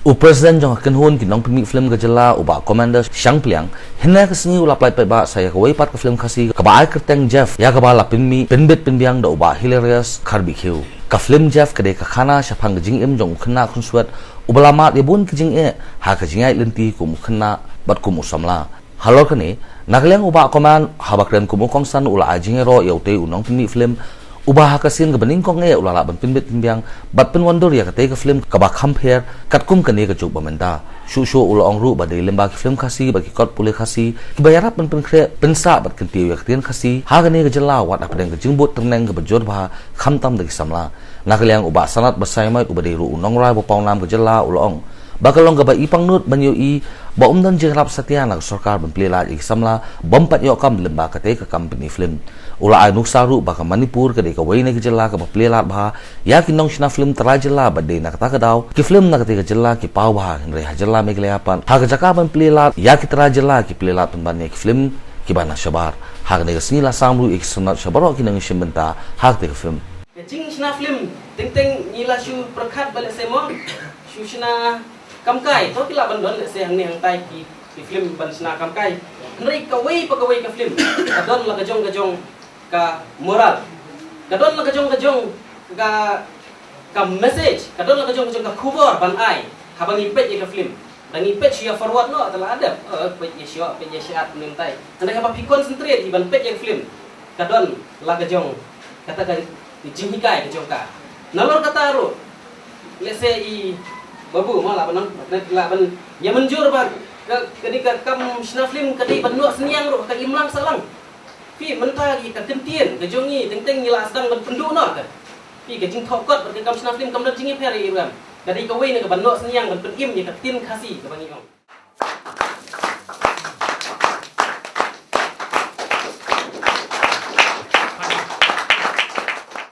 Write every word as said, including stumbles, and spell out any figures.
U President jong ka kynhun ki nongpynmih film ka jylla, u Bah Commander Shangpliang, hynne ka sngi u la pyllait paidbah sa ïa kawei pat ka film Khasi kaba ai kyrteng Jeff, ïa kaba la pynmih pynbit pynbiang da u Bah Hilarious Kharbikhiew. Ka film Jeff ka dei ka khana shaphang ka jingim jong u khynnah khunswet uba la mad ïa bun ki jingeh ha ka jingïaid lynti kum u khynnah bad kum u samla. Halor kane, na ka liang u Bah Command, haba kren kum u kongsan, u la ai jingïaroh ïa utei u nongpynmih film uba ha ka sien kaba nyngkong eh u la lah ban pynbit pynbiang bad pynwandur ïa katei ka film kaba kham pher katkum kane ka juk ba mynta. Shuh shuh u la ong ruh ba dei lyngba ki film Khasi bad ki kot pule Khasi kiba ïarap ban pynkhreh, pynsah bad kyntiew ïa ka ktien Khasi ha kane ka jylla, wat hapdeng ka jingbud tyrneng kaba jur bha, khamtam da ki samla. Na ka liang u Bah Sanat Basaiawmoit uba dei ruh u nongrai ba pawnam ka jylla, u la ong ba ka long kaba i pangnud ban ïohi ba ym don jingïarap satia na ka sorkar ban plie lad ïa ki samla bym pat ïoh kam lyngba katei ka kam pynmih film. U la ai nuksa ruh ba ka Manipur ka dei kawei na ki jylla kaba plie lad bha ïa ki nongshna film trai jylla, bad dei na kata ka daw ki film na katei ka jylla ki paw bha, hynrei ha jylla Meghalaya pat, ha ka jaka ban plie lad ïa ki trai jylla, ki plie lad pynban ïa ki film kiba na shabar. Ha kane ka sngi la sam ruh ïa ki sanad sha baroh ki nongïashim bynta ha katei ka film. Ka jingshna film, teng teng ngi la shu pyrkhat ba lehse mo shu shna kam kai, to ki lah ban don lehse hangne hangtai ki, ki film ban shna kam kai. Hynrei kawei pa kawei ka film ka don la ka jong ka jong ka moral, ka don la ka jong ka jong ka, ka message, ka don la ka jong ka jong ka khubor ban ai haba ngi peit ïa ka film. Da ngi peit shu ïa forward noh, te la dep, eh, peit ïa shuwa, peit ïa shat, mynta. Hynrei haba phi concentrate hi ban peit ïa ka film, ka don la ka jong kata ka jinghikai ka jong ka. Nalor kata ruh, lehse i Babu mo lah ban, lah ban ïa mynjur ba ka, kane ka kam shna film ka dei ban noh synñiang ruh ha ka imlang sahlang. Phi, mynta ïa ka kyntien ka jong ngi, teng teng ngi la sdang ban pynduh noh ka. Phi, ka jingthoh kot bad ka kam shna film kam don jingïapher ïa i ruh em. Ka dei kawei na kaba noh synñiang ban pynim ïa ka ktien Khasi kaba ngi ong.